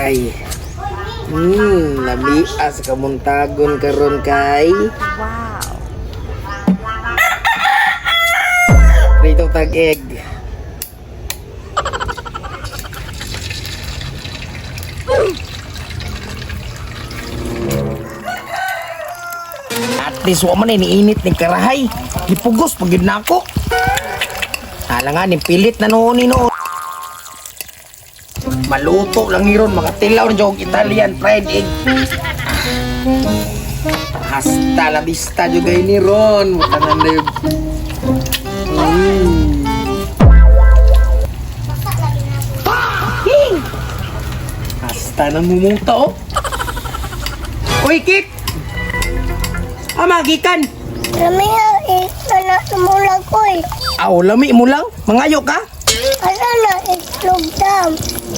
Ay. Lamia sa kamuntagon karon kay. Wow. Prito tag egg. At least wa man iniinit ni karahay. Gipugos pag yun na ako. Hala nga, pilit na noon ni noon. Maluto lang ni ron, mga tilaw na jog Italian fried egg. Hasta la vista jud gay ni ron. Mutanan na yun. Hasta nang mumuta oh. Uy, Kit! Ah, magikan! Lami eh, sana mulag ko eh. Aw, lami mo lang. Mangayo ka? Asa na itlog dam?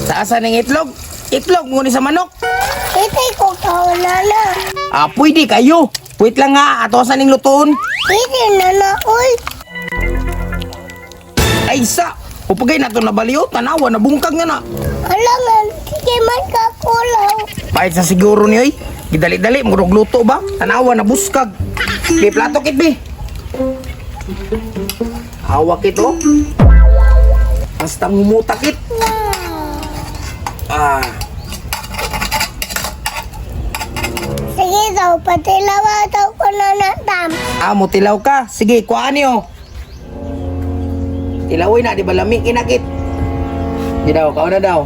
Sa asa ng itlog? Itlog mo ni sa manok. Iti ko kauna na. Ah, pwede kayo. Wait lang nga, ato sa ning lutoon. Iti na na oy. Ay, sa! Upagay na ito nabaliw, tanawa, nabungkag nga na. Alangan, sige man ka kulaw. Pahit sa siguro niyo eh. Gidali-dali, murog luto ba? Tanawa, nabuskag. Bi, plato kit, bi. Hawak ito. Basta ngumuta kit. Ah, Sige daw, patilawa daw ko na na dam. ah, mutilaw ka. Sige, kuhaan niyo. Tilawin na, di ba lami kinakit? Di daw, kao na daw.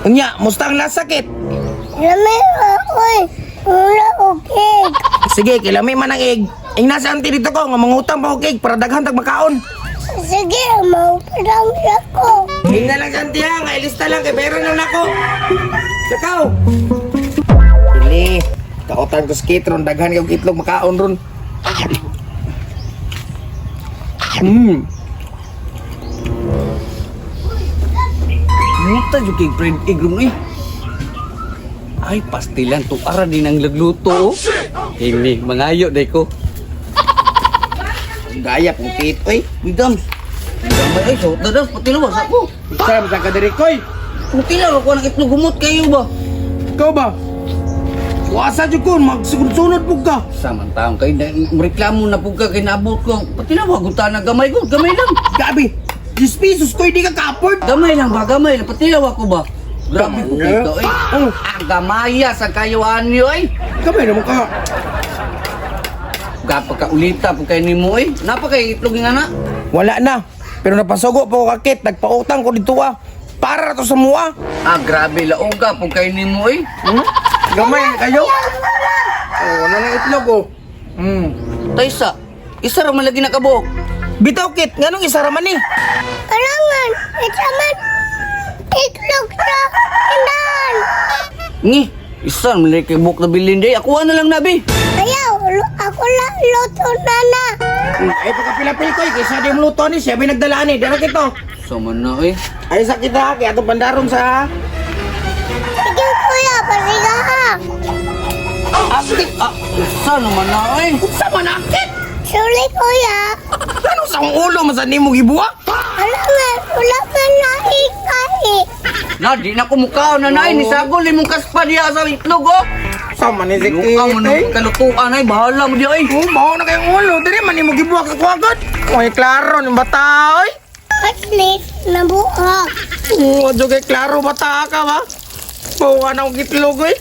Unya, musta ang lasakit? Lami oy. Mula okay. Sige, kilami man ang egg. Ing nasa anti dito ko, nga mangutang pa og egg para daghan tag makaon. Sige, mauparang siya ko. Ing na lang sa anti ha, nga ilista lang kay meron lang nako. Sakaw. Ini, kautan ko skate ron, daghan kay og itlog makaon ron. Muta jud kay fried egg ron eh. Ay, pastilan to ara din ang lagluto oh. Ini mangayo day ko. Ang gaya pong kit, oy. Bidam. Gamay ay suot na daw patilawas ako. Sarap sa kadiri koy. Mutilaw ako ng itlog humot kayo ba? Ikaw ba? Wasa jud ko, magsunod pug ka. Samantaon kay na, reklamo na pug ka kay naabot ko. Patilaw ko na gamay ko, gamay lang. Gabi, 10 pesos ko, hindi ka ka-afford. Gamay lang ba, gamay lang. Patilaw ako ba? Grabe ko Gamay. kito eh. Oh. Ang gamaya sa kayuan niyo ay. Gamay naman ka. Gapagkaulita po kay nimo eh. Napa kay itlog nga na. Wala na. Pero napasugo po ko kakit, nagpautang ko dito ah. Para na to sa mua. Ah, grabe laoga po kay nimo eh. Hmm? Gamay kayo. Oh, wala nang itlog oh. Taysa, isa ra man lagi nakabuok. Bitaw kit, nganong isa ra man eh. Alangan, isa man itlog sa tindahan. Ngi, isa man lagi kay buok na bilin day. Ako na lang nabi. Ayaw, ako lang luto na na. Ay pagkapilapil ko eh, kaysa di mo luto ni siya may nagdala ni. Dara kito. Sama na eh. Ay sa kita kaya atong pandaron sa Sige kuya, pasiga ha. Akit, ah, isa naman na eh. Unsa man akit? Suli kuya. Ano sa akong ulo man sa nimo gibuak? Alangan, wala ka na ikai. Na, di na ko mukhaon na nay. Ni sagol, imong kaspa diya sa itlog oh. Sama ni si Luka mo Kit na eh. kalutuan ay, bahala mo diya eh. Oh, mao na kayong ulo. Diri man nimo gibuak sa kuwagod. Oy, klaro ni bata oy. At least, nabuhak. Oo, adyo kay klaro bata ka ba? Bawa na akong itlog oy.